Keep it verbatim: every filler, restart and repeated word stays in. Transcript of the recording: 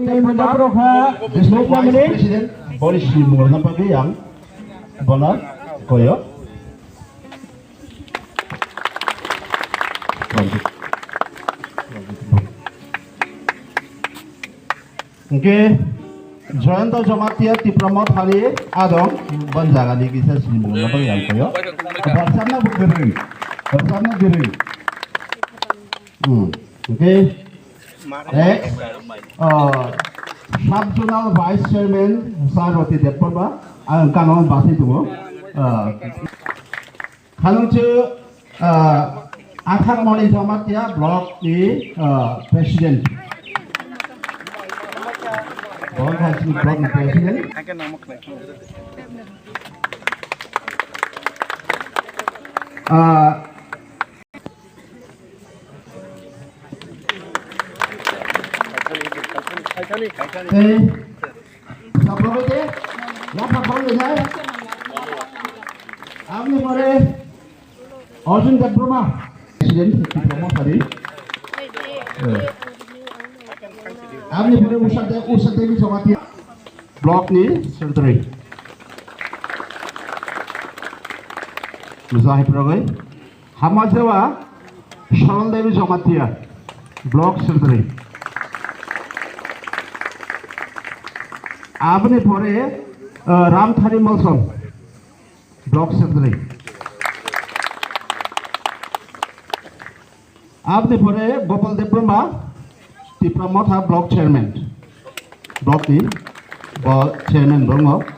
District Vice President, boni sini mungno bagwi ang bono koyo. Hwnkhe Jayanta Jamatia Tipra Mothani adong bon jagani kisa sini mungno bagwi ang koyo. Rwchapna bo kwrwng, rwchapna kwrwng. Hmm. Hwnkhe ex, uh, Sub Zonal Vice Chairman Sir Roti Debbarma, ang kano basi tongo. Uh, Khalungchu, uh, Athar Moni Jamatia Block ni, uh, President. Block ni President. Uh, Tei, saprobete, yapha phang le jai. Aboni pore Arjun Debbarma, President, Tipra Mothani. Eh. Aboni pore Usha De-, Usha Devi Jamatia, Block ni Secretary. Mujahid Rogoi. Hamajewa Sorol Devi Jamatia, Block Secretary. Aboni pore, uh, Ramthari Molson, Block Secretary. Aboni pore Gopal Debbarma, Tipra Motha Block Chairman. Block ni bo Chairman bo wngo.